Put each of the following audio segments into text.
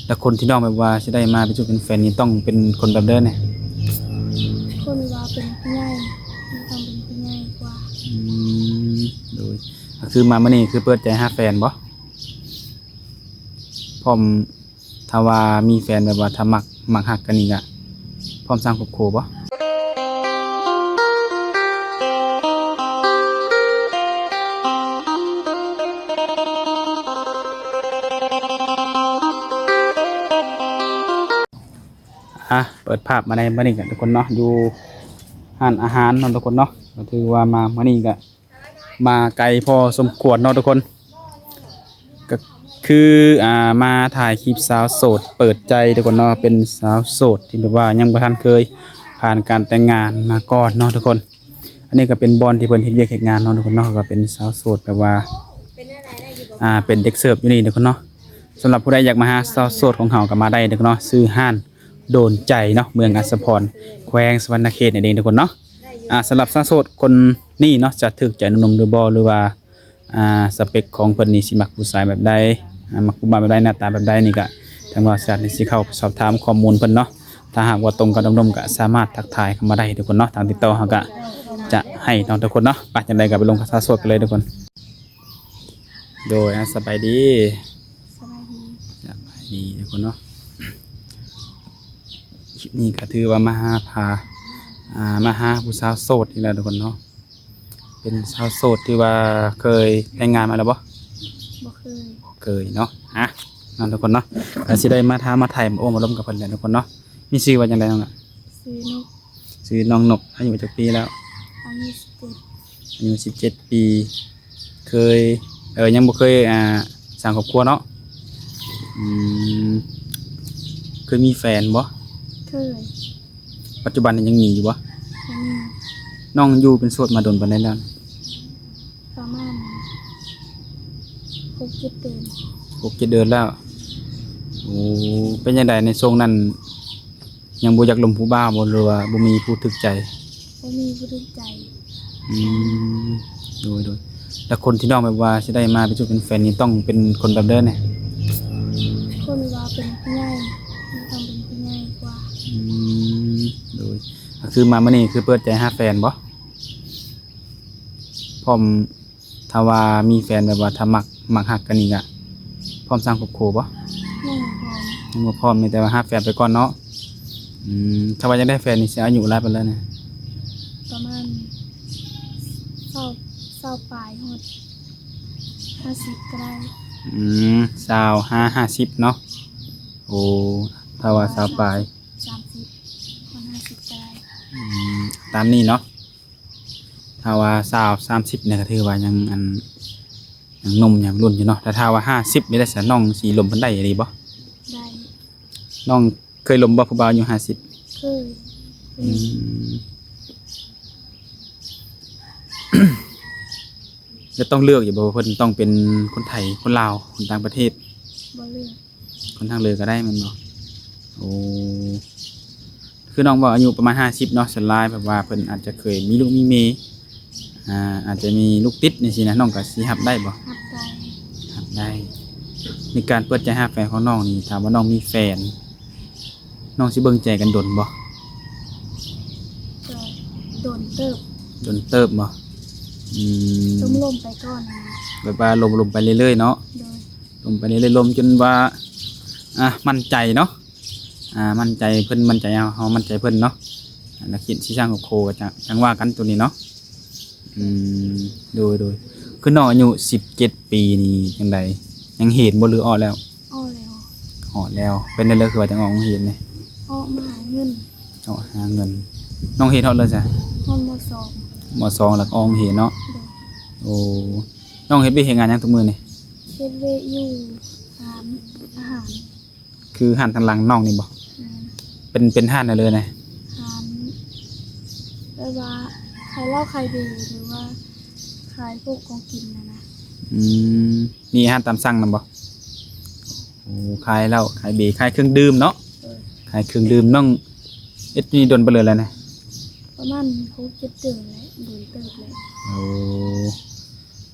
ແລ້ວຄົນທີ່ນ້ອງແບບວ່າຊິໄດ້ມາເປັນຊູ້ເປັນແຟນນີ້ ຕ້ອງເປັນຄົນແບບໃດແດ່? ຄົນວ່າເປັນຜູ້ໃຫຍ່ ຕ້ອງເປັນຜູ້ໃຫຍ່ກວ່າ. ອືມ ໂດຍ ກໍຄືມາມື້ນີ້ຄືເປີດໃຈຫາແຟນບໍ່? ພ້ອມ ຖ້າວ່າມີແຟນແບບວ່າ ຖ້າມັກ ມັກຮັກກັນນີ້ກະ ພ້ອມສ້າງຄອບຄົວບໍ່? ອ່ະ ເປີດພາບມາໃນມື້ນີ້ກັນທຸກຄົນເນາະ ຢູ່ຮ້ານອາຫານເນາະທຸກຄົນເນາະ ກໍຖືວ່າມາມື້ນີ້ກະ ມາໄກພໍສົມຄວນເນາະທຸກຄົນ ກໍຄື ອ່າ ມາຖ່າຍຄລິບສາວໂສດເປີດໃຈທຸກຄົນເນາະ ເປັນສາວໂສດທີ່ແບບວ່າຍັງບໍ່ທັນເຄີຍຜ່ານການແຕ່ງງານມາກ່ອນເນາະທຸກຄົນ. ອັນນີ້ກໍເປັນບ່ອນທີ່ເພິ່ນເຮັດວຽກເຮັດງານເນາະທຸກຄົນເນາະ ກໍເປັນສາວໂສດແບບວ່າ ອ່າ ເປັນເດັກເສີບຢູ່ນີ້ທຸກຄົນເນາະ. ສຳລັບຜູ້ໃດຢາກມາຫາສາວໂສດຂອງເຮົາກໍມາໄດ້ເດີເນາະ ຊື່ຮ້ານໂດນໃຈເນາະ ເມືອງອັດສະພອນ ແຂວງສະຫວັນນະເຂດນັ້ນເອງທຸກຄົນເນາະ. ອ່າ ສຳລັບສາວໂສດຄົນນີ້ເນາະ ຈະຖືກໃຈໜຸ່ມໆຫຼືບໍ່ ຫຼືວ່າ ອ່າ ສະເປັກຂອງເພິ່ນນີ້ຊິມັກຜູ້ຊາຍແບບໃດ ອ່າ ມັກຜູ້ບ່າວແບບໃດ ໜ້າຕາແບບໃດນີ້ກະ ທາງບ່າວສະຫຍາດນີ້ຊິເຂົ້າໄປສອບຖາມຂໍ້ມູນເພິ່ນເນາະ. ຖ້າຫາກວ່າຕົງກັບໜຸ່ມໆ ກໍສາມາດທັກທາຍເຂົ້າມາໄດ້ທຸກຄົນເນາະ ທາງຕິດຕໍ່ເຮົາກະຈະໃຫ້ເນາະທຸກຄົນເນາະ. ໄປ ຈັ່ງໃດກໍໄປລົມກັບສາວໂສດກັນເລີຍທຸກຄົນ. ໂດຍ ອ່າ ສະບາຍດີ. ສະບາຍດີ. ສະບາຍດີທຸກຄົນເນາະ. ຄລິບນີ້ກໍຖືວ່າມາຫາພາ ອ່າ ມາຫາຜູ້ສາວໂສດອີກແລ້ວທຸກຄົນເນາະ. ເປັນສາວໂສດທີ່ວ່າເຄີຍແຕ່ງງານມາແລ້ວບໍ່? ບໍ່ເຄີຍ. ບໍ່ເຄີຍເນາະ. ອ່ະ ເນາະທຸກຄົນເນາະ ກໍຊິໄດ້ມາຖາມມາໄຖ່ມາໂອ້ມາລົມກັບເພິ່ນແຫຼະທຸກຄົນເນາະ. ມີຊື່ວ່າຈັ່ງໃດນ້ອງລະ? ຊື່ນົກ. ຊື່ນ້ອງນົກ. ອາຍຸຈັກປີແລ້ວ? ອາຍຸສິບເຈັດ. ອາຍຸສິບເຈັດປີ. ເຄີຍ ເອີ ຍັງບໍ່ເຄີຍ ອ່າ ສ້າງຄອບຄົວເນາະ. ອືມ ເຄີຍມີແຟນບໍ່? ເຄີຍ. ປັດຈຸບັນນີ້ຍັງມີຢູ່ບໍ່? ຍັງມີ. ນ້ອງຢູ່ເປັນໂສດມາດົນປານໃດແລ້ວ? ປະມານຫົກເຈັດເດືອນ. ຫົກເຈັດເດືອນແລ້ວ. ໂອ້ ເປັນຈັ່ງໃດໃນຊ່ວງນັ້ນ ຍັງບໍ່ຢາກລົມຜູ້ບ່າວບໍ່ ຫຼືວ່າບໍ່ມີຜູ້ຖືກໃຈ? ບໍ່ມີຜູ້ຖືກໃຈ. ອືມ ໂດຍໆ. ແລ້ວຄົນທີ່ນ້ອງແບບວ່າຊິໄດ້ມາເປັນຊູ້ເປັນແຟນນີ້ ຕ້ອງເປັນຄົນແບບໃດແດ່? ຄົນວ່າເປັນຜູ້ໃຫຍ່ ຕ້ອງເປັນຜູ້ໃຫຍ່ກວ່າ. ອືມ ໂດຍ. ກໍຄືມາມື້ນີ້ຄືເປີດໃຈຫາແຟນບໍ່? ພ້ອມ ຖ້າວ່າມີແຟນແບບວ່າ ຖ້າມັກ ມັກຮັກກັນນີ້ກະ ພ້ອມສ້າງຄອບຄົວບໍ່? ຍັງບໍ່ພ້ອມ. ຍັງບໍ່ພ້ອມ ມີແຕ່ວ່າຫາແຟນໄປກ່ອນເນາະ. ອືມ ຖ້າວ່າຢາກໄດ້ແຟນນີ້ ຊິອາຍຸຫຼາຍປານໃດນະ? ປະມານຊາວ ຊາວປາຍ ຮອດຫ້າສິບກໍໄດ້. ອືມ ຊາວຫາຫ້າສິບເນາະ. ໂອ້ ຖ້າວ່າຊາວປາຍ ສາມສິບ ຮອດຫ້າສິບກໍໄດ້. ອືມ ຕາມນີ້ເນາະ. ຖ້າວ່າຊາວ ສາມສິບນີ້ກໍຖືວ່າຍັງ ອັນ ຍັງໜຸ່ມຍັງລຸ້ນຢູ່ເນາະ. ແຕ່ຖ້າວ່າຫ້າສິບນີ້ລະຊະ ນ້ອງຊິລົມເພິ່ນໄດ້ອີ່ຫຼີບໍ່? ໄດ້. ນ້ອງເຄີຍລົມບໍ່ຜູ້ບ່າວອາຍຸຫ້າສິບ? ເຄີຍ. ອືມ ແລ້ວຕ້ອງເລືອກຢູ່ບໍ່ວ່າເພິ່ນຕ້ອງເປັນຄົນໄທ ຄົນລາວ ຄົນຕ່າງປະເທດ? ບໍ່ເລືອກ. ຄົນທາງເລີກະໄດ້ແມ່ນບໍ່? ໂອ້ ຄືນ້ອງເວົ້າອາຍຸປະມານຫ້າສິບເນາະ ສ່ວນຫຼາຍແບບວ່າເພິ່ນອາດຈະເຄີຍມີລູກມີເມຍ ອ່າ ອາດຈະມີລູກຕິດຈັ່ງຊີ້ນະ ນ້ອງກະຊິຮັບໄດ້ບໍ່? ຮັບໄດ້. ຮັບໄດ້. ໃນການເປີດໃຈຫາແຟນຂອງນ້ອງນີ້ ຖ້າວ່ານ້ອງມີແຟນ ນ້ອງຊິເບິ່ງໃຈກັນດົນບໍ່? ກໍດົນເຕີບ. ດົນເຕີບບໍ່? ອືມ ລົມໆໄປກ່ອນນະ. ແບບວ່າລົມໆໄປເລື້ອຍໆເນາະ. ໂດຍ. ລົມໄປເລື້ອຍໆ ລົມຈົນວ່າ ອ່າ ໝັ້ນໃຈເນາະ. ອ່າ ໝັ້ນໃຈເພິ່ນ ໝັ້ນໃຈເຮົາ ເຮົາໝັ້ນໃຈເພິ່ນເນາະ. ແລ້ວຄິດຊິສ້າງຄອບຄົວ ກໍຈັ່ງ ຈັ່ງວ່າກັນໂຕນີ້ເນາະ. ອືມ ໂດຍໆ. ຄືນ້ອງອາຍຸສິບເຈັດປີນີ້ຈັ່ງໃດ ຍັງຮຽນບໍ່ ຫຼືອອກແລ້ວ? ອອກແລ້ວ. ອອກແລ້ວ. ເປັນແນວໃດຄືວ່າຈັ່ງອອກໂຮງຮຽນນີ້? ອອກມາຫາເງິນ. ອອກຫາເງິນ. ນ້ອງຮຽນຮອດເລີຍຊະ? ຮອດ ມໍສອງ. ມໍສອງ ແລ້ວກໍອອກໂຮງຮຽນເນາະ. ໂດຍ. ໂອ້ ນ້ອງເຮັດວຽກເຮັດງານຫຍັງທຸກມື້ນີ້? ເຮັດວຽກຢູ່ຮ້ານອາຫານ. ຄືຮ້ານທາງຫຼັງນ້ອງນີ້ບໍ່? ແມ່ນ. ເປັນ ເປັນຮ້ານແນວໃດແດ່? ຮ້ານແບບວ່າຂາຍເຫຼົ້າຂາຍເບ ຫຼືວ່າຂາຍພວກຂອງກິນຫັ້ນນະ. ອືມ ມີອາຫານຕາມສັ່ງນຳບໍ່? ໂອ້ ຂາຍເຫຼົ້າຂາຍເບ ຂາຍເຄື່ອງດື່ມເນາະ. ເອີ ຂາຍເຄື່ອງດື່ມ. ນ້ອງເຮັດຢູ່ນີ້ດົນປານໃດແລ້ວນະ? ປະມານຫົກເຈັດເດືອນແລ້ວ ດົນເຕີບແລ້ວ. ໂອ້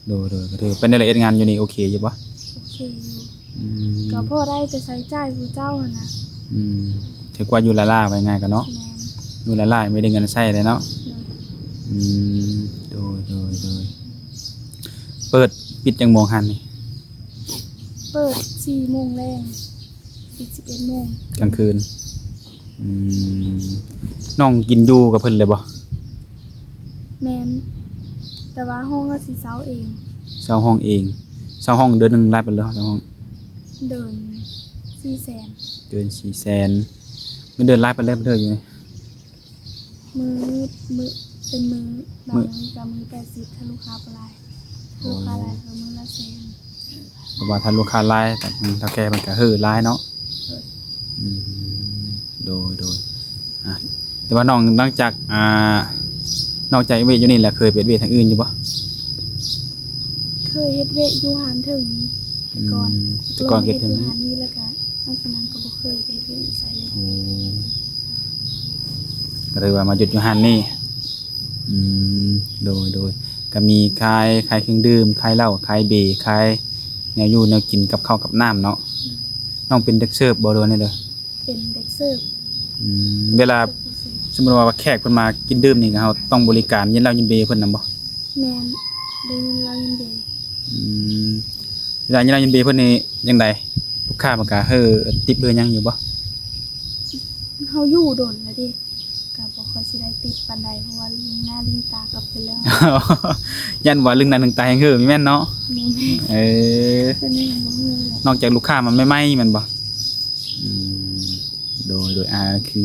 ໂດຍໆ. ກໍຖືເປັນໃດລະ ເຮັດງານຢູ່ນີ້ໂອເຄຢູ່ບໍ່? ໂອເຄຢູ່. ອືມ ກໍພໍໄດ້ແຕ່ໃຊ້ຈ່າຍຜູ້ເຈົ້າຫັ້ນນະ. ອືມ ຖືກວ່າຢູ່ລ້າໆ ວ່າງ່າຍໆ ກໍເນາະ. ແມ່ນ ຢູ່ລ້າໆ ບໍ່ໄດ້ເງິນໃຊ້ເລີຍເນາະ. ໂດຍ ອືມ ໂດຍ ໂດຍ ໂດຍ. ເປີດປິດຈັກໂມງຮ້ານນີ້? ເປີດສີ່ໂມງແລງ ປິດສິບເອັດໂມງກາງຄືນ. ອືມ ນ້ອງກິນຢູ່ກັບເພິ່ນເລີຍບໍ່? ແມ່ນ ແຕ່ວ່າຫ້ອງກໍຊິເຊົ່າເອງ. ເຊົ່າຫ້ອງເອງ. ເຊົ່າຫ້ອງເດືອນໜຶ່ງຫຼາຍປານໃດ? ເຊົ່າຫ້ອງເດືອນສີ່ແສນ. ເດືອນສີ່ແສນ. ເງິນເດືອນຫຼາຍປານໃດເດີຢູ່ນີ້? ມື້ ມື້ ເປັນມື້ ບາງມື້ກໍມື້ແປດສິບ ຖ້າລູກຄ້າບໍ່ຫຼາຍ. ໂອ້ ລູກຄ້າຫຼາຍກໍມື້ລະແສນ. ເພາະວ່າຖ້າລູກຄ້າຫຼາຍ ທາງເຖົ້າແກ່ເພິ່ນກໍເຮີຫຼາຍເນາະ. ໂດຍ ອືມ ໂດຍ ໂດຍ. ອ່າ ແຕ່ວ່ານ້ອງ ຫຼັງຈາກ ອ່າ ນອກຈາກເຮັດວຽກຢູ່ນີ້ແລ້ວ ເຄີຍເຮັດວຽກທາງອື່ນຢູ່ບໍ່? ເຄີຍເຮັດວຽກຢູ່ຮ້ານເທິງແຕ່ກ່ອນ. ອືມ ແຕ່ກ່ອນເຮັດເທິງ ແລ້ວກໍຫຼັງຈາກນັ້ນກໍບໍ່ເຄີຍໄປເຮັດວຽກຢູ່ໃສເລີຍ. ໂອ້ ກໍເລີຍວ່າມາຢຸດຢູ່ຮ້ານນີ້. ອືມ ໂດຍ ໂດຍ. ກໍມີຂາຍ ຂາຍເຄື່ອງດື່ມ ຂາຍເຫຼົ້າ ຂາຍເບ ຂາຍແນວຢູ່ແນວກິນ ກັບເຂົ້າກັບນ້ຳເນາະ. ອືມ ນ້ອງເປັນເດັກເສີບບໍ່ ຫຼືວ່າແນວໃດ? ເປັນເດັກເສີບ. ອືມ ເວລາ ເສີບ ສົມມຸດວ່າແຂກເພິ່ນມາກິນດື່ມນີ້ ເຮົາຕ້ອງບໍລິການເຢັນເຫຼົ້າເຢັນເບເພິ່ນນຳບໍ່? ແມ່ນ ໄດ້ເງິນເຫຼົ້າເງິນເບ. ອືມ ເວລາເງິນເຫຼົ້າເງິນເບເພິ່ນນີ້ຈັ່ງໃດ? ລູກຄ້າມັນກະເຮີຕິບເຮີຫຍັງຢູ່ບໍ່? ເຮົາຢູ່ດົນແລ້ວເດ້ ກະບໍ່ຄ່ອຍຊິໄດ້ຕິບປານໃດ ເພາະວ່າລຶ້ງໜ້າລຶ້ງຕາກັບເພິ່ນແລ້ວ. ຢ້ານວ່າລຶ້ງໜ້າລຶ້ງຕາແຮງເຮີ ແມ່ນເນາະ? ແມ່ນ. ເອີ ເພິ່ນຍັງບໍ່ຮູ້ແຫຼະ. ນອກຈາກລູກຄ້າມາໃໝ່ໆ ແມ່ນບໍ່? ອືມ ໂດຍ ໂດຍ ອ່າ ຄື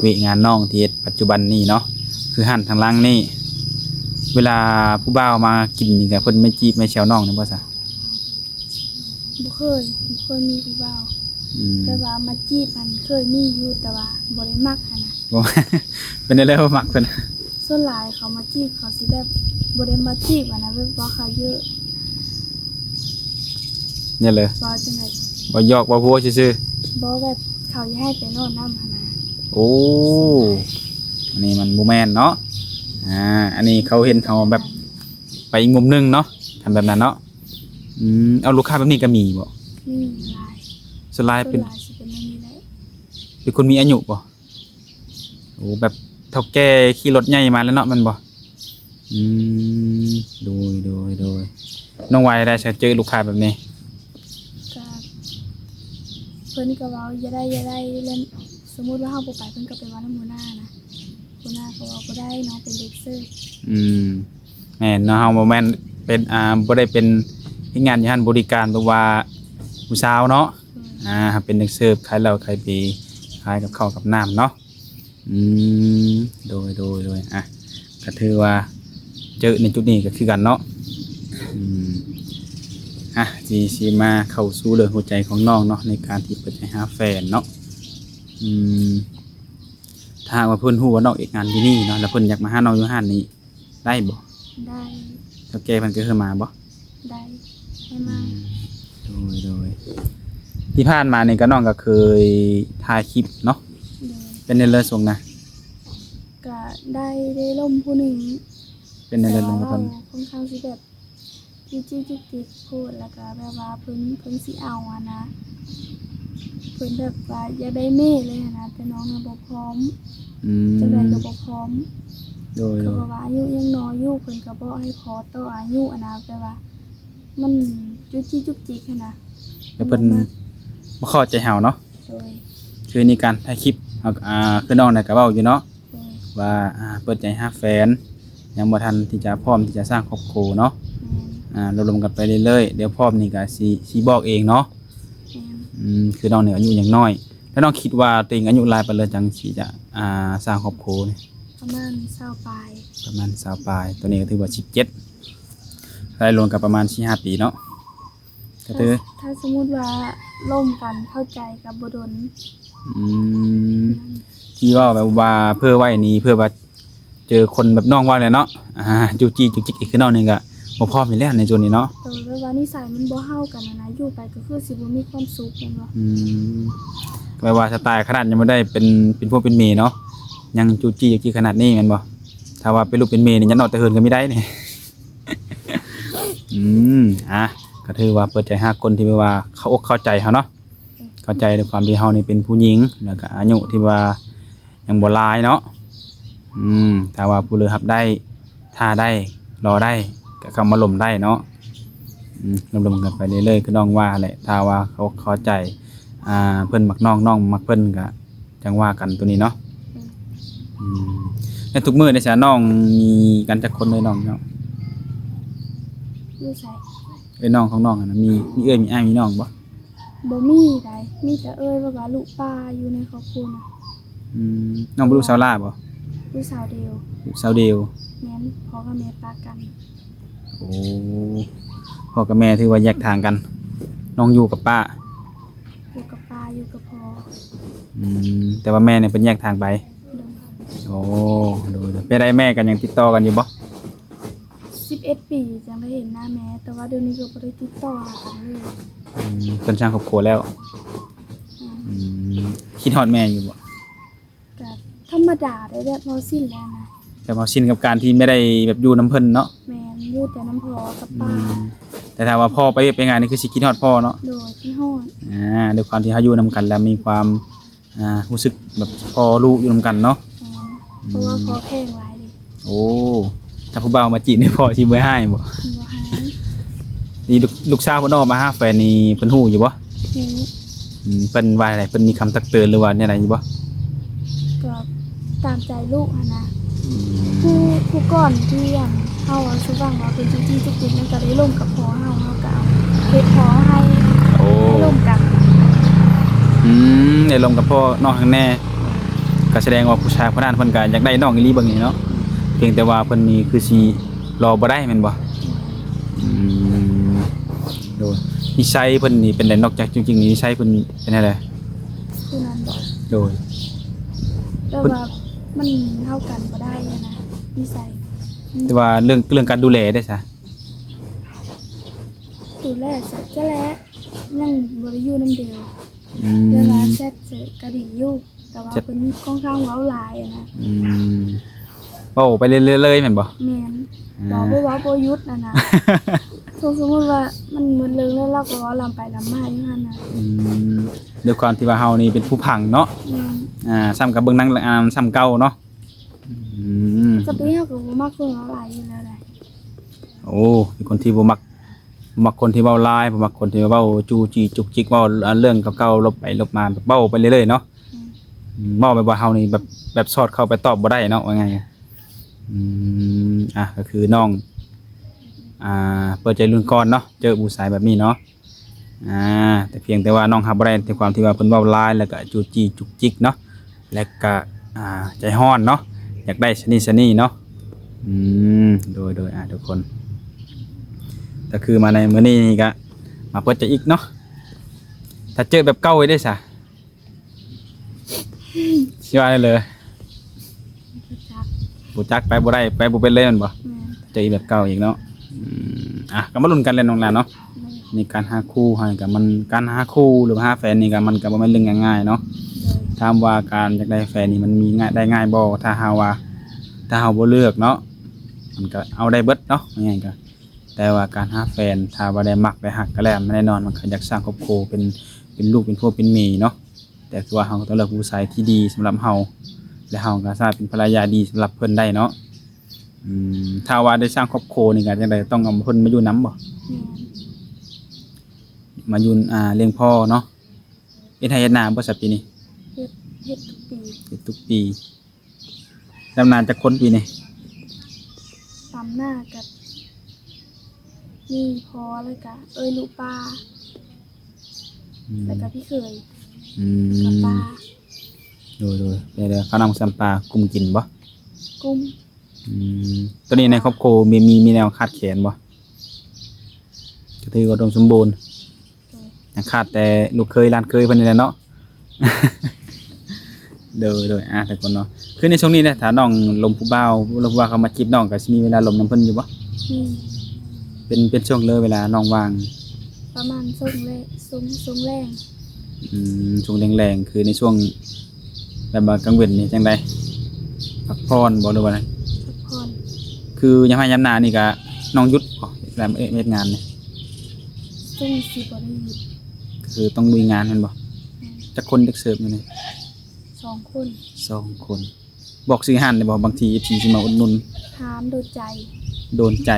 ວຽກງານນ້ອງທີ່ເຮັດປັດຈຸບັນນີ້ເນາະ ຄືຮ້ານທາງຫຼັງນີ້ ເວລາຜູ້ບ່າວມາກິນນີ້ ກໍເພິ່ນມາຈີບມາແຊວນ້ອງນີ້ບໍ່ຊະ? ບໍ່ເຄີຍ ບໍ່ເຄີຍມີຜູ້ບ່າວ. ອືມ ແຕ່ວ່າມາຈີບຫັ້ນເຄີຍມີຢູ່ ແຕ່ວ່າບໍ່ໄດ້ມັກຫັ້ນນະ. ບໍ່ ເປັນແນວໃດບໍ່ມັກເພິ່ນ? ສ່ວນຫຼາຍເຂົາມາຈີບ ເຂົາຊິແບບບໍ່ໄດ້ມາຈີບຫັ້ນນະ ແບບວ່າເຂົາເຢີ ແນວໃດ? ເວົ້າຈັ່ງໃດ? ເວົ້າຢອກເວົ້າຫົວຊື່ໆ. ບໍ່ ແບບເຂົາຢາກໃຫ້ໄປນອນນຳຫັ້ນນະ. ໂອ້ ອັນນີ້ມັນບໍ່ແມ່ນເນາະ. ອ່າ ອັນນີ້ເຂົາເຫັນເຮົາແບບໄປອີກມຸມໜຶ່ງເນາະ ຄັນແບບນັ້ນເນາະ. ອືມ ເອົາ ລູກຄ້າແບບນີ້ກໍມີບໍ່? ມີຫຼາຍ. ສ່ວນຫຼາຍເປັນ ສ່ວນຫຼາຍຊິເປັນແນວນີ້ແຫຼະ. ເປັນຄົນມີອາຍຸບໍ່? ໂອ້ ແບບເຖົ້າແກ່ຂີ່ລົດໃຫຍ່ມາແລ້ວເນາະ ແມ່ນບໍ່? ອືມ ໂດຍ ໂດຍ ໂດຍ. ນ້ອງວ່າໄດ້ຊະ ເຈີລູກຄ້າແບບນີ້? ກະເພິ່ນກໍເວົ້າຢ່າໄດ້ ຢ່າໄດ້ ແລ້ວສົມມຸດວ່າເຮົາບໍ່ໄປ ເພິ່ນກໍໄປເວົ້ານຳຫົວໜ້ານະ ຫົວໜ້າກໍເວົ້າບໍ່ໄດ້ ນ້ອງເປັນເດັກເສີບ. ອືມ ແມ່ນເນາະ ເຮົາບໍ່ແມ່ນເປັນ ອ່າ ບໍ່ໄດ້ເປັນເຮັດງານຢູ່ຫັ້ນ ບໍລິການແບບວ່າຜູ້ສາວເນາະ. ອືມ ອ່າ ເຮົາເປັນເດັກເສີບ ຂາຍເຫຼົ້າຂາຍເບ ຂາຍກັບເຂົ້າກັບນ້ຳເນາະ. ອືມ ໂດຍ ໂດຍ ໂດຍ. ອ່ະ ກໍຖືວ່າເຈີໃນຈຸດນີ້ກໍຄືກັນເນາະ. ອືມ ອ່ະ ຊິ ຊິມາເຂົ້າສູ່ເລື່ອງຫົວໃຈຂອງນ້ອງເນາະ ໃນການທີ່ເປີດໃຈຫາແຟນເນາະ. ອືມ ຖ້າຫາກວ່າເພິ່ນຮູ້ວ່ານ້ອງເຮັດງານຢູ່ນີ້ເນາະ ແລ້ວເພິ່ນຢາກມາຫານ້ອງຢູ່ຮ້ານນີ້ ໄດ້ບໍ່? ໄດ້. ເຖົ້າແກ່ເພິ່ນກໍເຄີຍມາບໍ່? ໄດ້ ໄດ້ມາ. ອືມ ໂດຍ ໂດຍ. ທີ່ຜ່ານມານີ້ກໍ ນ້ອງກໍເຄີຍຖ່າຍຄລິບເນາະ. ໂດຍ. ເປັນແນວໃດຊ່ວງນະ? ກະໄດ້ ໄດ້ລົມຜູ້ໜຶ່ງ. ເປັນແນວໃດລົມກັບເພິ່ນ? ແຕ່ວ່າເວົ້າຄ່ອນຂ້າງຊິແບບ ຈຸກຈິກຈຸກຈິກໂພດ ແລ້ວກະແບບວ່າເພິ່ນ ເພິ່ນຊິເອົາຫັ້ນນະ ເພິ່ນແບບວ່າຢາກໄດ້ແມ່ເລີຍຫັ້ນນະ ແຕ່ນ້ອງນະບໍ່ພ້ອມ. ອືມ ຈັ່ງໃດກໍບໍ່ພ້ອມ. ໂດຍ ເຂົາກໍວ່າອາຍຸຍັງນ້ອຍຢູ່ ເພິ່ນກໍບອກໃຫ້ພໍຕໍ່ອາຍຸຫັ້ນນະ ແບບວ່າມັນຈຸກຈິກຈຸກຈິກຫັ້ນນະ ແລ້ວເພິ່ນບໍ່ເຂົ້າໃຈເຮົາເນາະ. ໂດຍ. ຄືໃນການຖ່າຍຄລິບ ເຮົາ ອ່າ ຄືນ້ອງນະກໍເວົ້າຢູ່ເນາະ ໂດຍ ວ່າ ອ່າ ເປີດໃຈຮັກແຟນ ຍັງບໍ່ທັນທີ່ຈະພ້ອມທີ່ຈະສ້າງຄອບຄົວເນາະ. ແມ່ນ. ອ່າ ລົມໆກັນໄປເລື້ອຍໆ ດຽວພ້ອມນີ້ກໍຊິ ຊິບອກເອງເນາະ. ແມ່ນ. ອືມ ຄືນ້ອງນີ້ອາຍຸຍັງນ້ອຍ ແລ້ວນ້ອງຄິດວ່າຕົວເອງອາຍຸຫຼາຍປານໃດ ຈຶ່ງຊິຈະ ອ່າ ສ້າງຄອບຄົວນີ້? ປະມານຊາວປາຍ. ປະມານຊາວປາຍ. ຕອນນີ້ກໍຖືວ່າສິບເຈັດ ໄລ່ລວມກັນປະມານສີ່ຫ້າປີເນາະ. ກໍຖື ຖ້າ ຖ້າສົມມຸດວ່າລົມກັນເຂົ້າໃຈກໍບໍ່ດົນ. ອືມ ທີ່ເວົ້າແບບວ່າເຜື່ອໄວ້ນີ້ ເພື່ອວ່າເຈີຄົນແບບນ້ອງເວົ້າແຫຼະເນາະ ອ່າ ຈູ້ຈີ້ຈຸກຈິກ ຄືນ້ອງນີ້ກໍບໍ່ພ້ອມຢູ່ແລ້ວໃນຈຸດນີ້ເນາະ. ໂດຍ ແບບວ່ານິໄສມັນບໍ່ເຂົ້າກັນຫັ້ນນະ ຢູ່ໄປກໍຄືຊິບໍ່ມີຄວາມສຸກແມ່ນບໍ່? ອືມ ແບບວ່າສະໄຕຂະໜາດຍັງບໍ່ໄດ້ເປັນ ເປັນຜົວເປັນເມເນາະ ຍັງຈູ້ຈີ້ຈຸກຈິກຂະໜາດນີ້ແມ່ນບໍ່? ຖ້າວ່າເປັນລູກເປັນເມນີ້ ຍັງອອກແຕ່ເຮືອນກໍມີໄດ້ນີ້. ອືມ ອ່ະ ກໍຖືວ່າເປີດໃຈຮັກຄົນທີ່ແບບວ່າເຂົ້າອົກເຂົ້າໃຈເຮົາເນາະ, ເຂົ້າໃຈໃນຄວາມທີ່ເຮົານີ້ເປັນຜູ້ຍິງ ແລ້ວກໍອາຍຸທີ່ວ່າຍັງບໍ່ຫຼາຍເນາະ. ອືມ ຖ້າວ່າຜູ້ເລີກຮັບໄດ້ ຖ້າໄດ້ ລໍໄດ້ ກໍເຂົ້າມາລົມໄດ້ເນາະ. ອືມ ລົມໆກັນໄປເລື້ອຍໆ ຄືນ້ອງວ່າແຫຼະ, ຖ້າວ່າເຂົາເຂົ້າໃຈ ອ່າ ເພິ່ນມັກນ້ອງ ນ້ອງມັກເພິ່ນ ກໍຈັ່ງວ່າກັນໂຕນີ້ເນາະ. ອືມ ອືມ ແລ້ວທຸກມື້ນີ້ຊະ ນ້ອງມີກັນຈັກຄົນເອີຍນ້ອງເນາະ? ຢູ່ໃສ? ເອີຍ ນ້ອງຂອງນ້ອງຫັ້ນນະ ມີ ມີເອື້ອຍ ມີອ້າຍ ມີນ້ອງບໍ່? ບໍ່ມີໃດ ມີແຕ່ເອື້ອຍ ແບບວ່າລູກປ້າຢູ່ໃນຄອບຄົວນະ. ອືມ ນ້ອງເປັນລູກສາວຫຼ້າບໍ່? ລູກສາວດຽວ. ລູກສາວດຽວ. ແມ່ນ ພໍ່ກັບແມ່ປະກັນ. ໂອ້ ພໍ່ກັບແມ່ຖືວ່າແຍກທາງກັນ, ນ້ອງຢູ່ກັບປ້າ? ຢູ່ກັບປ້າ ຢູ່ກັບພໍ່. ອືມ ແຕ່ວ່າແມ່ນີ້ເພິ່ນແຍກທາງໄປ. ໂດຍ. ໂອ້ ໂດຍ ໂດຍ. ເປັນໃດແມ່ກໍຍັງຕິດຕໍ່ກັນຢູ່ບໍ່? ສິບເອັດປີຈັ່ງໄດ້ເຫັນໜ້າແມ່, ແຕ່ວ່າດຽວນີ້ກໍບໍ່ໄດ້ຕິດຕໍ່ຫາກັນເລີຍ. ອືມ ເພິ່ນສ້າງຄອບຄົວແລ້ວ. ແມ່ນ. ອືມ ຄິດຮອດແມ່ຢູ່ບໍ່? ກໍທຳມະດາໄດ໋ ແບບເຮົາຊິນແລ້ວນະ. ແບບເຮົາຊິນກັບການທີ່ບໍ່ໄດ້ແບບຢູ່ນຳເພິ່ນເນາະ. ແມ່ນ ຢູ່ແຕ່ນຳພໍ່ກັບປ້າ. ອືມ ແຕ່ຖ້າວ່າພໍ່ໄປວຽກໄປງານນີ້ ຄືຊິຄິດຮອດພໍ່ເນາະ. ໂດຍ ຄິດຮອດ. ອ່າ ດ້ວຍຄວາມທີ່ເຮົາຢູ່ນຳກັນແລ້ວມີຄວາມ ອ່າ ຮູ້ສຶກແບບພໍ່ລູກຢູ່ນຳກັນເນາະ. ແມ່ນ ເພາະວ່າ ອືມ ພໍ່ແພງຫຼາຍເດ. ໂອ້ ຖ້າຜູ້ບ່າວມາຈີບນີ້ ພໍ່ຊິບໍ່ຮ້າຍບໍ່? ບໍ່ຮ້າຍ. ນີ້ລູກ ລູກສາວເພິ່ນອອກມາຫາແຟນນີ້ ເພິ່ນຮູ້ຢູ່ບໍ່? ຮູ້. ອືມ ເພິ່ນວ່າໃດ? ເພິ່ນມີຄຳຕັກເຕືອນ ຫຼືວ່າແນວໃດຢູ່ບໍ່? ກໍຕາມໃຈລູກຫັ້ນນະ. ອືມ ຜູ້ ຜູ້ກ່ອນທີ່ ອັນ ເຮົາເວົ້າສູ່ຟັງວ່າເພິ່ນຈຸກຈິກຈຸກຈິກນັ້ນ ກໍໄດ້ລົມກັບພໍ່ເຮົາ, ເຮົາກໍເອົາເຮັດພໍ່ໃຫ້. ໂອ້ ໄດ້ລົມກັນ. ອືມ ໄດ້ລົມກັບພໍ່ນ້ອງຫັ້ນແດ່. ກໍສະແດງວ່າຜູ້ຊາຍຜູ້ນັ້ນເພິ່ນກໍຢາກໄດ້ນ້ອງອີ່ຫຼີເບິ່ງນີ້ເນາະ, ພຽງແຕ່ວ່າເພິ່ນນີ້ຄືຊິລໍບໍ່ໄດ້ແມ່ນບໍ່? ອືມ ໂດຍ. ນິໄສເພິ່ນນີ້ເປັນໃດ? ນອກຈາກຈຸກຈິກນີ້ ນິໄສເພິ່ນເປັນແນວໃດ? ຜູ້ນັ້ນບໍ? ໂດຍ. ແບບວ່າມັນເຂົ້າກັນບໍ່ໄດ້ຫັ້ນນະ ນິໄສ. ແຕ່ວ່າເລື່ອງ ເລື່ອງການດູແລເດ້ຊະ? ດູແລ ຈະແລ ຍັງບໍ່ໄດ້ຢູ່ນຳດຽວ. ອືມ ເວລາແຊັດເຈີກໍດີຢູ່ ແຕ່ວ່າເພິ່ນຂ້ອນຂ້າງເວົ້າຫຼາຍຫັ້ນນະ. ອືມ ເວົ້າໄປເລື້ອຍໆເລີຍແມ່ນບໍ່? ແມ່ນ. ອ່າ ເວົ້າບໍ່ ເວົ້າບໍ່ຢຸດຫັ້ນນະ. ສົມ ສົມມຸດວ່າມັນໝົດເລື່ອງແລ້ວ ລາວກໍເວົ້າລຳໄປລຳມາຢູ່ຫັ້ນນະ. ອືມ ດ້ວຍຄວາມທີ່ວ່າເຮົານີ້ເປັນຜູ້ຟັງເນາະ. ແມ່ນ. ອ່າ ສ່ຳກັບເບິ່ງໜັງ ອ່າ ສ່ຳເກົ່າເນາະ. ອືມ ສະປີເຮົາກໍບໍ່ມັກຄົນເວົ້າຫຼາຍຢູ່ແລ້ວໃດ. ໂອ້ ເປັນຄົນທີ່ບໍ່ມັກ ບໍ່ມັກຄົນທີ່ເວົ້າຫຼາຍ, ບໍ່ມັກຄົນທີ່ເວົ້າຈູ້ຈີ້ຈຸກຈິກ, ເວົ້າເລື່ອງເກົ່າໆລົບໄປລົບມາ, ເວົ້າໄປເລື້ອຍໆເນາະ. ອືມ ອືມ ເວົ້າແບບວ່າເຮົານີ້ແບບ ແບບສອດເຂົ້າໄປຕອບບໍ່ໄດ້ເນາະ ວ່າງ່າຍ. ອືມ ອ່ະ ກໍຄືນ້ອງ ອ່າ ເປີດໃຈລຸ້ນກ່ອນເນາະ ເຈີຜູ້ຊາຍແບບນີ້ເນາະ. ອ່າ ແຕ່ພຽງແຕ່ວ່ານ້ອງຮັບບໍ່ໄດ້ ແຕ່ຄວາມທີ່ວ່າເພິ່ນເວົ້າຫຼາຍ ແລ້ວກໍຈູ້ຈີ້ຈຸກຈິກເນາະ ແລ້ວກໍ ອ່າ ໃຈຮ້ອນເນາະ ຢາກໄດ້ຊະນີ້ຊະນີ້ເນາະ. ອືມ ໂດຍ ໂດຍ ອ່າ ທຸກຄົນ ກໍຄືມາໃນມື້ນີ້ນີ້ກໍມາເປີດໃຈອີກເນາະ. ຖ້າເຈີແບບເກົ່າໄວ້ເດ້ຊະ ຊິວ່າໄດ້ເລີຍ? ບໍ່ຈັກ ບໍ່ຈັກ ໄປບໍ່ໄດ້ ໄປບໍ່ເປັນເລີຍແມ່ນບໍ່? ແມ່ນ. ເຈີອີກແບບເກົ່າອີກເນາະ. ອືມ ອ່ະ ກໍມາລຸ້ນກັນແຫຼະນ້ອງຫຼ້າເນາະ. ໂດຍ. ໃນການຫາຄູ່ຫັ້ນກໍມັນ ການຫາຄູ່ ຫຼືວ່າຫາແຟນນີ້ກໍມັນກໍບໍ່ແມ່ນເລື່ອງງ່າຍໆເນາະ. ໂດຍ. ຖາມວ່າການຢາກໄດ້ແຟນນີ້ມັນມີງ່າຍ ໄດ້ງ່າຍບໍ່? ຖ້າຫາກວ່າ ຖ້າເຮົາບໍ່ເລືອກເນາະ ມັນກໍເອົາໄດ້ເບິດເນາະ ວ່າງ່າຍກໍ. ແຕ່ວ່າການຫາແຟນ ຖ້າວ່າໄດ້ມັກໄດ້ຮັກກັນແລ້ວ ແນ່ນອນມັນກໍຢາກສ້າງຄອບຄົວ ເປັນ ເປັນລູກເປັນຜົວເປັນເມຍເນາະ. ແຕ່ຄືວ່າເຮົາກໍຕ້ອງເລືອກຜູ້ຊາຍທີ່ດີສຳລັບເຮົາ ແລະ ເຮົາກໍສາມາດເປັນພັນລະຍາດີສຳລັບເພິ່ນໄດ້ເນາະ. ອືມ ຖ້າວ່າໄດ້ສ້າງຄອບຄົວນີ້ກໍຈັ່ງໃດ ຕ້ອງເອົາເພິ່ນມາຢູ່ນຳບໍ່? ແມ່ນ. ມາຢູ່ ອ່າ ລ້ຽງພໍ່ເນາະ. ເຮັດໄຮ່ເຮັດນາບໍ່ຊະປີນີ້? ເຮັດ ເຮັດທຸກປີ. ເຮັດທຸກປີ. ດຳນາຈັກຄົນປີນີ້? ດຳນາກັບ ມີພໍ່ ແລ້ວກະເອື້ອຍລູກປ້າ ອືມ ແລ້ວກະພີ່ເຂີຍ ອືມ ກັບປ້າ. ໂດຍ ໂດຍ. ເປັນໃດ ເຂົ້ານ້ຳຊຳປາກຸ້ມກິນບໍ່? ກຸ້ມ. ອືມ ຕອນນີ້ໃນຄອບຄົວມີ ມີ ມີແນວຂາດແຄນບໍ່? ກໍຖືວ່າອຸດົມສົມບູນ. ໂດຍ. ຍັງຂາດແຕ່ລູກເຂີຍຫຼານເຂີຍເພິ່ນນີ້ແຫຼະເນາະ. ໂດຍ ໂດຍ ອ່າ ທຸກຄົນເນາະ ຄືໃນຊ່ວງນີ້ເດ້ ຖ້ານ້ອງລົມຜູ້ບ່າວ ລົມຜູ້ບ່າວເຂົ້າມາຈີບ ນ້ອງກໍຊິມີເວລາລົມນຳເພິ່ນຢູ່ບໍ່? ມີ. ເປັນ ເປັນຊ່ວງເລີເວລານ້ອງວ່າງ? ປະມານຊ່ວງແລ ຊ່ວງ ຊ່ວງແລງ. ອືມ ຊ່ວງແລງໆ ຄືໃນຊ່ວງແບບວ່າກາງເວັນນີ້ຈັ່ງໃດ ພັກຜ່ອນບໍ່ ຫຼືວ່າໃດ? ພັກຜ່ອນ. ຄືຍາມໄຮ່ຍາມນານີ້ກະນ້ອງຢຸດບໍ່ ເຮັດງານນີ້? ຕ້ອງຊິບໍລິຫານ ກໍຄືຕ້ອງລຸຍງານແມ່ນບໍ່? ແມ່ນ. ຈັກຄົນ ຈັກເສີບຢູ່ນີ້? ສອງຄົນ. ສອງຄົນ. ບອກຊື່ຮ້ານໄດ້ບໍ່? ບາງທີເອັຟຊີຊິມາອຸດໜູນ. ຮ້ານໂດນໃຈ. ໂດນໃຈ.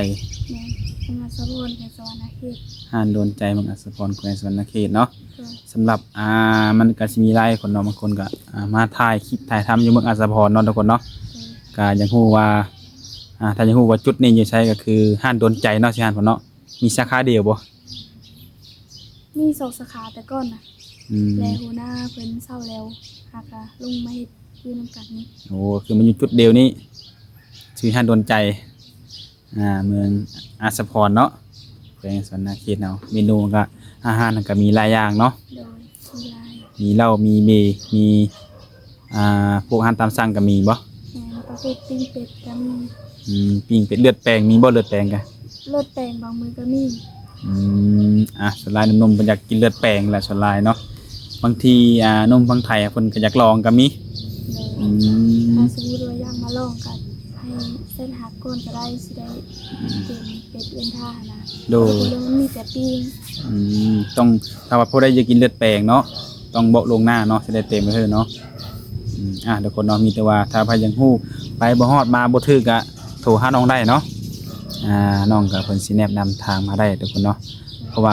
ແມ່ນ. ເມືອງອັດສະພອນ ແຂວງສະຫວັນນະເຂດ. ຮ້ານໂດນໃຈ ເມືອງອັດສະພອນ ແຂວງສະຫວັນນະເຂດເນາະ. ໂດຍ. ສຳລັບ ອ່າ ມັນກໍຊິມີຫຼາຍຄົນເນາະ, ບາງຄົນກໍ ອ່າ ມາຖ່າຍຄລິບຖ່າຍທຳຢູ່ເມືອງອັດສະພອນເນາະ ທຸກຄົນເນາະ. ໂດຍ. ກໍຢາກຮູ້ວ່າ ອ່າ ຖ້າຢາກຮູ້ວ່າຈຸດນີ້ຢູ່ໃສ ກໍຄືຮ້ານໂດນໃຈເນາະ ຊື່ຮ້ານເພິ່ນເນາະ. ມີສາຂາດຽວບໍ່? ມີສອງສາຂາແຕ່ກ່ອນນະ. ອືມ. ແລະ ຫົວໜ້າເພິ່ນເຊົາແລ້ວ ຫາກະລົງມາເຮັດຢູ່ນຳກັນນີ້. ໂອ້ ຄືມັນຢູ່ຈຸດດຽວນີ້ ຊື່ຮ້ານໂດນໃຈ ອ່າ ເມືອງອັດສະພອນເນາະ ແຂວງສະຫວັນນະເຂດເຮົາ. ເມນູມັນກະ ອາຫານມັນກະມີຫຼາຍຢ່າງເນາະ. ໂດຍ. ມີເຫຼົ້າ ມີເບ ມີ ອ່າ ພວກອາຫານຕາມສັ່ງກໍມີບໍ່? ແມ່ນ. ປະເພດປີ້ງເປັດກໍມີ. ອືມ ປີ້ງເປັດ. ເລືອດແປງມີບໍ່? ເລືອດແປງກະ ເລືອດແປງບາງມື້ກໍມີ. ອືມ ອ່າ ສ່ວນຫຼາຍໜຸ່ມໆເພິ່ນຢາກກິນເລືອດແປງແຫຼະ ສ່ວນຫຼາຍເນາະ. ບາງທີ ອ່າ ໜຸ່ມຝັ່ງໄທເພິ່ນກໍຢາກລອງກໍມີ. ໂດຍ. ອືມ ຖ້າສົມມຸດວ່າຢາກມາລອງກໍໃຫ້ແຊດຫາກ່ອນກໍໄດ້ ຊິໄດ້ ອືມ ເປັນ ເປັນເອນທ່າຫັ້ນນະ. ໂດຍ. ເພາະວ່າມັນມີແຕ່ປີ້ງ. ອືມ ຕ້ອງ ຖ້າວ່າຜູ້ໃດຢາກກິນເລືອດແປງເນາະ ຕ້ອງບອກລ່ວງໜ້າເນາະ ຊິໄດ້ເຕັມໄວ້ເນາະ. ອືມ ອ່າ ທຸກຄົນເນາະ ມີແຕ່ວ່າຖ້າໃຜຢາກຮູ້ ໄປບໍ່ຮອດມາບໍ່ຖືກກະໂທຫານ້ອງໄດ້ເນາະ. ອ່າ ນ້ອງກະເພິ່ນຊິແນະນຳທາງມາໄດ້ ທຸກຄົນເນາະ. ເພາະວ່າ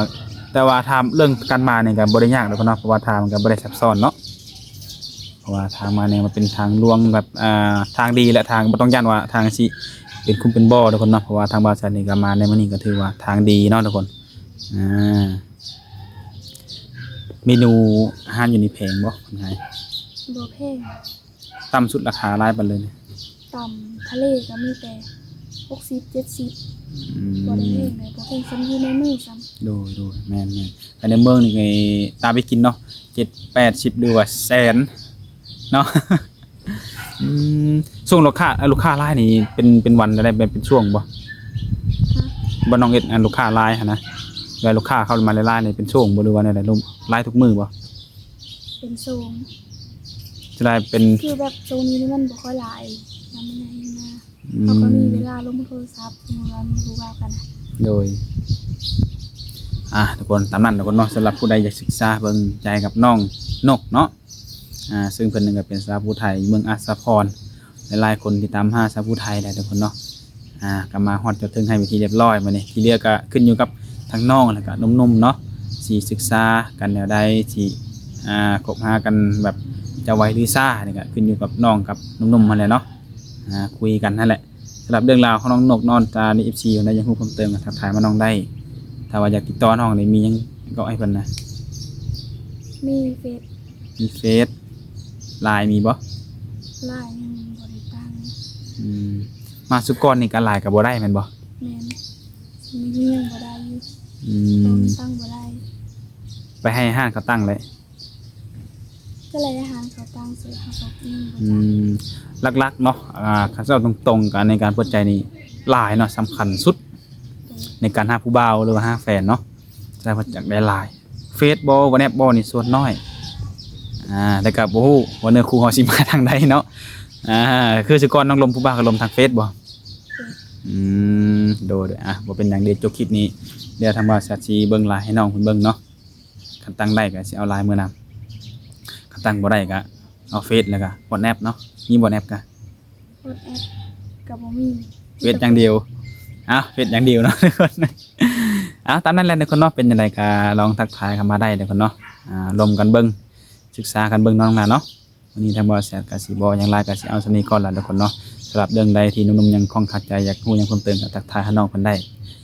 ແຕ່ວ່າຖ້າເລື່ອງການມານີ້ກະບໍ່ໄດ້ຍາກດອກເນາະ ເພາະວ່າທາງມັນກະບໍ່ໄດ້ຊັບຊ້ອນເນາະ. ເພາະວ່າທາງມານີ້ມັນເປັນທາງຫຼວງແບບ ອ່າ ທາງດີ ແລະ ທາງບໍ່ຕ້ອງຢ້ານວ່າທາງຊິເປັນຂຸມເປັນບໍ່ ທຸກຄົນເນາະ. ເພາະວ່າທາງບ່າວແຊດນີ້ກໍມາໃນມື້ນີ້ກໍຖືວ່າທາງດີເນາະ ທຸກຄົນ. ອ່າ ເມນູອາຫານຢູ່ນີ້ແພງບໍ່? ເພິ່ນຂາຍ ບໍ່ແພງ. ຕ່ຳສຸດລາຄາຫຼາຍປານໃດນີ້? ຕ່ຳທະເລກໍມີແຕ່ຫົກສິບ ເຈັດສິບ. ອືມ ບໍ່ໄດ້ແພງເລີຍ ບໍ່ແພງສ່ຳຢູ່ໃນມື້ຊ້ຳ. ໂດຍໆ ແມ່ນໆ. ອັນໃນເມືອງນີ້ຕາມໄປກິນເນາະ ເຈັດ ແປດສິບ ຫຼືວ່າແສນເນາະ. ອືມ ຊ່ວງລູກຄ້າ ເອີ ລູກຄ້າຫຼາຍນີ້ເປັນ ເປັນວັນແລ້ວໄດ໋ ເປັນ ເປັນຊ່ວງບໍ່? ຮະ? ບ່ອນນ້ອງເຮັດ ອັນ ລູກຄ້າຫຼາຍຫັ້ນນະ ແລ້ວລູກຄ້າເຂົ້າມາຫຼາຍໆນີ້ເປັນຊ່ວງບໍ່ ຫຼືວ່າແນວໃດ? ຫຼາຍທຸກມື້ບໍ່? ເປັນຊ່ວງ. ຈະໄດ້ເປັນ ຄືແບບຊ່ວງນີ້ມັນບໍ່ຄ່ອຍຫຼາຍ ຍັງບໍ່ໄດ້ມາ. ອືມ ເຮົາກໍມີເວລາລົງໂທລະສັບ ສົມມຸດວ່າມີຜູ້ເວົ້າກັນນະ. ໂດຍ. ອ່າ ທຸກຄົນ ຕາມນັ້ນທຸກຄົນເນາະ. ສຳລັບຜູ້ໃດຢາກສຶກສາເບິ່ງໃຈກັບນ້ອງນົກເນາະ ອ່າ ຊຶ່ງເພິ່ນນີ້ກໍເປັນສາວຜູ້ໄທເມືອງອັດສະພອນ ຫຼາຍໆຄົນຕິດຕາມຫາສາວຜູ້ໄທແຫຼະທຸກຄົນເນາະ. ອ່າ ກໍມາຮອດຈົດເຖິງໄຮ່ເປັນທີ່ຮຽບຮ້ອຍບາດນີ້ ທີ່ເຫຼືອກໍຂຶ້ນຢູ່ກັບທາງນ້ອງ ແລ້ວກໍໜຸ່ມໆເນາະ ຊິສຶກສາກັນແນວໃດ ຊິ ອ່າ ຄົບຫາກັນແບບຈະໄວຫຼືຊ້າ ນີ້ກໍຂຶ້ນຢູ່ກັບນ້ອງກັບໜຸ່ມໆຫັ້ນແຫຼະເນາະ. ອ່າ ຄຸຍກັນຫັ້ນແຫຼະ. ສຳລັບເລື່ອງລາວຂອງນ້ອງນົກເນາະ ຖ້າມີເອັຟຊີຄົນໃດຢາກຮູ້ເພີ່ມເຕີມກໍທັກທາຍມານ້ອງໄດ້. ຖ້າວ່າຢາກຕິດຕໍ່ນ້ອງນີ້ ມີຫຍັງກໍໃຫ້ເພິ່ນນະ? ມີເຟສ. ມີເຟສ. ລາຍມີບໍ່? ລາຍຍັງບໍ່ໄດ້ຕັ້ງ. ອືມ ມາສຸກ່ອນນີ້ກໍລາຍກໍບໍ່ໄດ້ແມ່ນບໍ່? ແມ່ນ. ມີຍັງບໍ່ໄດ້ຢູ່. ອືມ ຕ້ອງຕັ້ງບໍ່ໄດ້. ໄປໃຫ້ຮ້ານເຂົາຕັ້ງແຫຼະ. ກໍເລີຍໃຫ້ຮ້ານເຂົາຕັ້ງຊື່ ເຮົາກໍຍັງບໍ່ ອື ຈັກ. ຫຼັກໆເນາະ ອ່າ ຄັນເວົ້າຕົງໆ ການ ໃນການເປີດໃຈນີ້ຫຼາຍເນາະ ສຳຄັນສຸດ ໂດຍ ໃນການຫາຜູ້ບ່າວ ຫຼືວ່າຫາແຟນເນາະ. ສະນັ້ນເພິ່ນຢາກໄດ້ຫຼາຍ ເຟສບໍ່ ວັອດແອັບບໍ່ ນີ້ສ່ວນນ້ອຍ. ອ່າ ແຕ່ກໍບໍ່ຮູ້ວ່າເນື້ອຄູ່ເຮົາຊິມາທາງໃດເນາະ. ອ່າ ຄືສະກ່ອນນ້ອງລົມຜູ້ບ່າວກໍລົມທາງເຟສບໍ່? ອືມ ໂດຍໆ. ອ່າ ບໍ່ເປັນຫຍັງ ດຽວຈົບຄລິບນີ້ ດຽວທາງບ່າວແຊດຊິເບິ່ງລາຍໃຫ້ນ້ອງເພິ່ນເບິ່ງເນາະ. ຄັນຕັ້ງໄດ້ກໍຊິເອົາລາຍເມືອນຳ ຄັນຕັ້ງບໍ່ໄດ້ກໍເອົາເຟສ ແລ້ວກໍວັອດແອັບເນາະ. ມີວັອດແອັບກະ? ວັອດແອັບກໍບໍ່ມີ ເຟສຢ່າງດຽວ. ເອົາ ເຟສຢ່າງດຽວເນາະທຸກຄົນ. ເອົາ ຕາມນັ້ນແຫຼະທຸກຄົນເນາະ. ເປັນຈັ່ງໃດກໍລອງທັກທາຍເຂົ້າມາໄດ້ທຸກຄົນເນາະ. ອ່າ ລົມກັນເບິ່ງ ສຶກສາກັນເບິ່ງເນາະ ນ້ອງຫຼ້າເນາະ. ມື້ນີ້ທາງບ່າວແຊດກໍຊິບໍ່ຫຍັງຫຼາຍ ກໍຊິເອົາສ່ຳນີ້ກ່ອນລະທຸກຄົນເນາະ. ສຳລັບເລື່ອງໃດທີ່ໜຸ່ມໆຍັງຂ້ອງຄາໃຈ ຢາກຮູ້ຫຍັງເພີ່ມເຕີມ ກໍທັກທາຍຫານ້ອງເພິ່ນໄດ້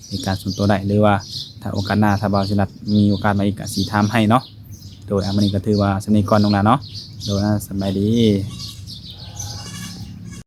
ເປັນການສ່ວນຕົວໄດ້ ຫຼືວ່າຖ້າໂອກາດໜ້າ ຖ້າບ່າວສິລັດມີໂອກາດມາອີກ ກໍຊິຖາມໃຫ້ເນາະ. ໂດຍ ອ່າ ມື້ນີ້ກໍຖືວ່າສ່ຳນີ້ກ່ອນ ນ້ອງຫຼ້າເນາະ. ໂດຍ ອ່າ ສະບາຍດີ.